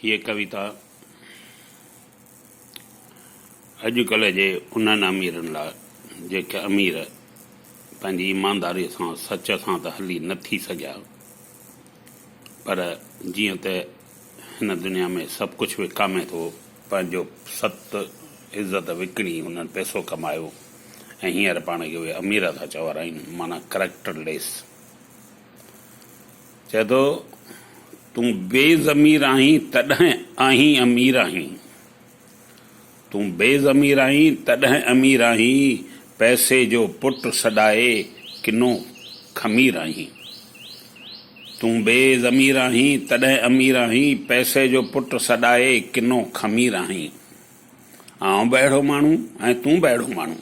هيء ڪويتا اڄڪلهه جي انهن اميرن لاء جيڪي امير پنهنجي ايمانداريء سان سچ سان ته هلي نه ٿي سگهيا پر جيئن ته هن دنيا ۾ سڀ ڪجهه وڪامي ٿو پنهنجو ست عزت وڪڻي هنن پئسو ڪمايو ۽ هينئر پاڻ کي اهي امير ٿا چوارائين معنيٰ ڪريڪٽر ليس. چئي ٿو، تون بي ضمير آهين تڏهن آهين امير آهين. تون بي ضمير آهين تڏهن امير آهين، پئسي جو پٽ سڏائي ڪنو خمير آهين. تون بي ضمير آهين تڏهن امير آهين، پئسي جو پٽ سڏائي ڪنو خمير آهين. آئون به اهڙو ماڻهو ۽ تون به اهڙو ماڻهو.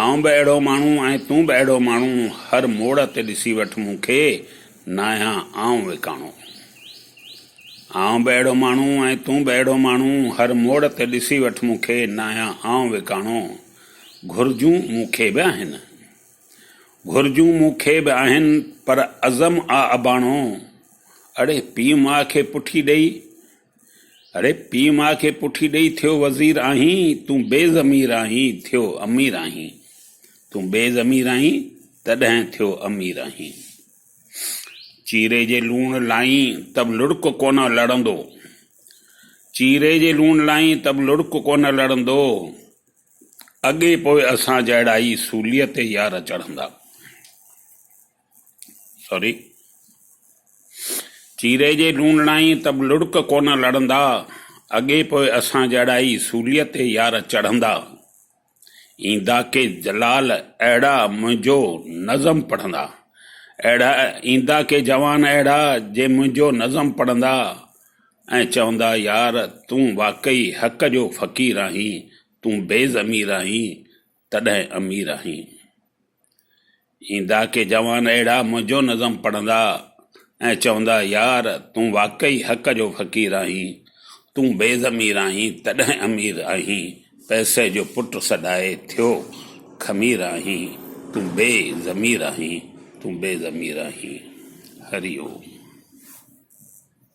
آئون به اهڙو ماڻهو ۽ تون به اهڙو ماڻهو، هر موڙ تي ڏسي وٺ مون کي، ناهيان آئون وڪاڻو. آئون به اهڙو ماڻهو ۽ تون به اهڙو ماڻهو، هر موڙ تي ڏسي وٺ مون کي، ناهيان آئون وڪاڻو. گهرجون مون کي به آهن. گهرجون مون کي به آهن، پر عزم آ اباڻو. اڙي پيء ماء کي پٺي ڏئي، اڙي پيء ماء کي پٺي ڏئي ٿيو وزير آهين، تون بي ضمير آهين ٿيو امير آهين، تون بي ضمير آهين تڏهن ٿيو امير آهين. چيري جي لوڻ لائين ته به لڙڪ ڪونه لڙندو، چيري جي لوڻ لائين ته به لڙڪ ڪونه لڙندو، اڳي پوء اسان جهڙا ئي سوليء تي يار چڙهندا. سوري چيري جي لوڻڙائين ته به لڙڪ ڪونه لڙندا، اڳي پوء اسان جهڙا ئي سوليء تي يار چڙهندا. ايندا ڪي جلال اهڙا منهنجو نظم پڙهندا، اهڙا ايندا ڪي جوان اهڙا جي منهنجو نظم پڙهندا ۽ چوندا يار تون واقعي حق جو فقير آهين، تون بي ضمير آهين تڏهن امير آهين. ايندا ڪي جوان اهڙا منهنجو نظم پڙهندا ۽ چوندا يار تون واقعي حق جو فقير آهين، تون بي ضمير آهين تڏهن امير آهين، پئسي جو پٽ سڏائي ٿيو خمير آهين، تون بي ضمير آهين، تون بي ضمير آهين. هري اوم.